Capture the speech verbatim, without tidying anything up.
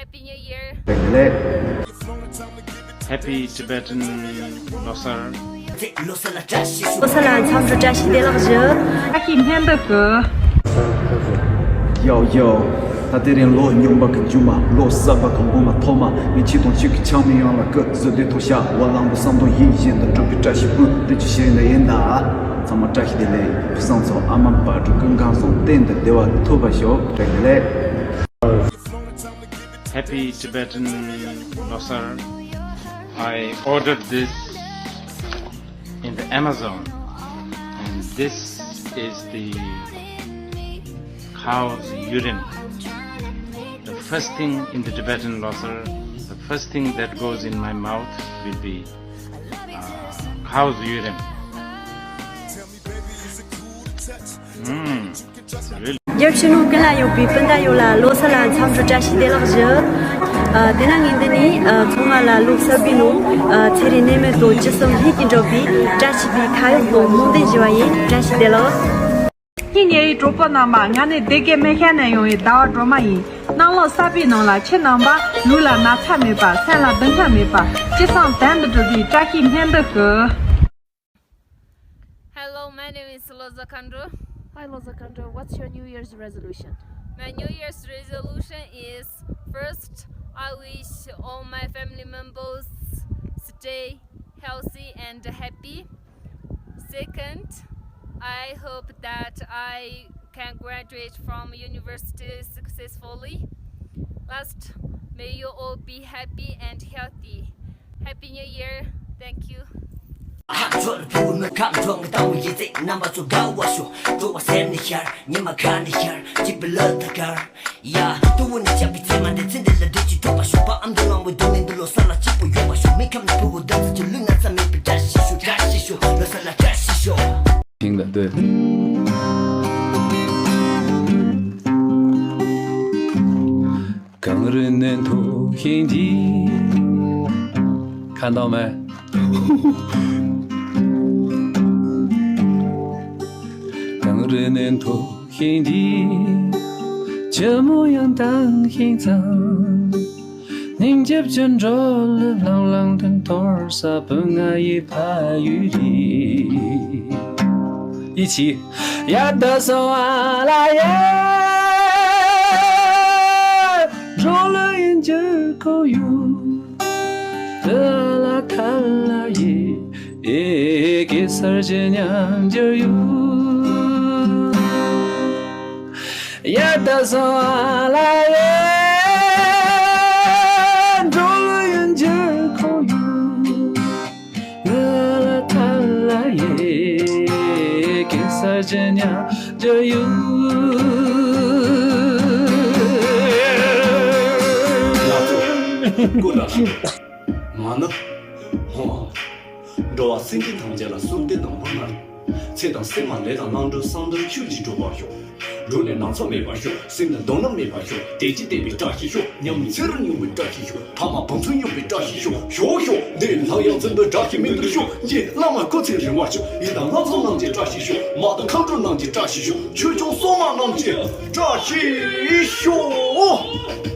Happy New Year. Happy Tibetan Losar. ལོ་གསར་ལ་འཚམས་འདྲི་བཀྲ་ཤིས་བདེ་ལེགས་ཞུ། བཀྲ་ཤིས་སྨན་འདུག་གི། Yo, yo. ད་དེ་རིང་ལོ་སྨྱོན་པ་གི་མཇུག་མ། ལོ་གསར་པ་གི་མགོ་མ་ཐོག་མ། མི་ཁྱེད་དང་ཁྱེད་ཀྱི་ཆང་མི་ཡང་ལ་ཀི་བཟོ་དེ་ཐོ་ཤ་བ་ལང་པོ་བསམ་དོན་ཡིད་བཞིན་དུ་འགྲུབ་པའི་བཀྲ་ཤིས་པོ་དེ་ཅི་ཤེས་ན་ཡིན་ད། ཚང་མ་བཀྲ་ཤིས་བདེ་ལེགས། ཕུན་སུམ་ཚོགས། ཨ་མ་བག་དྲོ་ཀུན་ཁང་བཟང་། གཏན་དུ་བདེ་བ་ཐོབ་པ་ཤོག་བཀྲ་ཤིས་བདེ་ལེགས། Happy Tibetan Losar. I ordered this in the Amazon, and this is the cow's urine. The first thing in the Tibetan Losar, the first thing that goes in my mouth will be uh, cow's urine. Mm. རྒྱབ་ཕྱི་ནང་ཀུན་ལ་ཡོད་པའི་སྤུན་ཟླ་ཡོངས་ལ་ལོ་གསར་ལ་འཚམས་འདྲི་བཀྲ་ཤིས་བདེ་ལེགས་ཞུ། ཨ། དེ་ན་ངས་འདི་ནས་ཨ་ཚང་མ་ལ་ལོ་གསར་པའི་ནང་ཨ་ཚེ་རིང་ནད་མེད་དང་ལྗིད་སུམ་ལྷུན་གྱིས་འགྲོགས་པའི་བཀྲ་ཤིས་པའི་ཁ་ཡོག་དང་སྨོན་འདུན་ཞུ་བ་ཡིན། བཀྲ་ཤིས་བདེ་ལེགས། ཉིན་ཉེ་བའི་གྲོགས་པོ་རྣམ་པ། ང་ནི་སྡེ་དགེ་སྨན་ཤང་ནས་ཡོང་བའི་ཟླ་བ་སྒྲོལ་མ་ཡིན། གནམ་ལོ་གསར་པའི་ནང་ལ་ཁྱེད་རྣམ་པ་ལུས་ལ་ན་ཚ་མེད་པ། སེམས་ལ་སྡུག་བསྔལ་མེད་པ། ཅི་བསམ་དོན་དུ་འགྲུབ་པའི་བཀྲ་ཤིས་སྨན་འདུག་གི། Hello, my name is Loza Khandro. Hi, Loza Khandro. What's your New Year's resolution? My New Year's resolution is, first, I wish all my family members stay healthy and happy. Second, I hope that I can graduate from university successfully. Last, may you all be happy and healthy. Happy New Year. Thank you. ཧ་ཚོར་བུ་མོ་ཁམས་ཁྲོ་ངི་དང་བོ་ཡི་ཚེ་རྣམ་པ་ཚོ་དགའ་བ་ཤོག་འགྲོ་བ་སེམས་ནི་ཤར་ཉི་མ་ཁ་ནི་ཤར་སྐྱིད་པའི་ལོ་ད་གར་ཡ། ཏུ་བུ་ནི་ཆབ་ཀྱི་ཚེ་མ་འདི་ཚེ་འདི་ལ་འདི་ཅི་ཐོབ་པ་ཤོག་པ་ཨམ་དུ་ལང་བའི་སྡུག་བསྔལ་འདི་ལོ་གསར་ལ་སྐྱིད་པོ་ཡོང་བ་ཤོག་མི་ཁམས་ནི་བུ་བུ་ད་ཚ་ཆུ་ལུས་ན་ཚ་མེད་པའི་བཀྲ་ཤིས་ཤོག་བཀྲ་ཤིས་ཤོག་ལོ་གསར་ལ་བཀྲ་ཤིས་ཤོག་ཤིང་ལ་ལྟོས། གངས་རི་ནས་མཐོ་ཞིང་འདི། ཁ་འདང་མེད། གངས་རི་ནས་མཐོ་ཞིང་འདི། ཆུ་མོ་ཡང་དྭངས་ཤིང་གཙང་། སྙིང་རྗེ་བཅུད་འགྲོ་ལ་ལང་ལང་དུ་འཐོར་ས་བུ་ང་ཡི་ཕ་ཡུལ་རེད། ཡིད་ཆེས། ཡ་ད་སོང་ཨ་ལ་ཡ། འགྲོ་ལ་ཡིན་གྱི་ཁོ་ཡུལ། ཨ་ལ་ཐ་ལ་ཡི། ཨེ་གེ་སར་གྱི་ཉམས་འགྱུར་ཡུལ། ཡ་ད་སོང་ཨ་ལ་ཡེ། འགྲོ་ལ་ཡོན་གྱི་ཁོར་ཡུག་ཨ་ལ་ཐ་ལ་ཡེ། གེ་སར་གྱི་ཉམས་འགྱུར་ཡུལ། ང་ཚོ་ཀུན་ལ་མ་ནི་ཧོ། འགྲོ་བ་སེམས་ཅན་ཐམས་ཅད་ལ་གསོལ་འདེབས་དང་སྨོན་ལམ། ཚེ་དང་སེམས་མ་ལས་དང་བླང་དོར་བསམ་དོན་ཆོས་ཀྱི་སྒྲུབ་པར་ཤོག་འགྲོ་ལས་ན་ཚ་མེད་པར་ཤོག་སེམས་ལ་སྡུག་བསྔལ་མེད་པར་ཤོག་བདེ་སྐྱིད་ལྡན་པའི་བཀྲ་ཤིས་ཤོག་ཉམས་ཚེ་རིང་སྙུང་བའི་བཀྲ་ཤིས་ཤོག་ཕ་མ་བུ་ཚོ་སྙུང་བའི་བཀྲ་ཤིས་ཤོག་ཞོག་ཞོག་འདི་ལྷ་ཡང་འཛིན་པའི་བཀྲ་ཤིས་མི་འདུག་ཤོག་རྗེ་བླ་མ་སྐུ་ཚེ་རིང་བར་ཤོག་ཡི་དམ་ལྷ་ཚོགས་རྣམས་ཀྱི་བཀྲ་ཤིས་ཤོག་མ་དང་མཁའ་འགྲོ་རྣམས་ཀྱི་བཀྲ་ཤིས་ཤོག་ཆོས་སྐྱོང་སྲུང་མ་རྣམས་ཀྱི་བཀྲ་ཤིས་ཤོག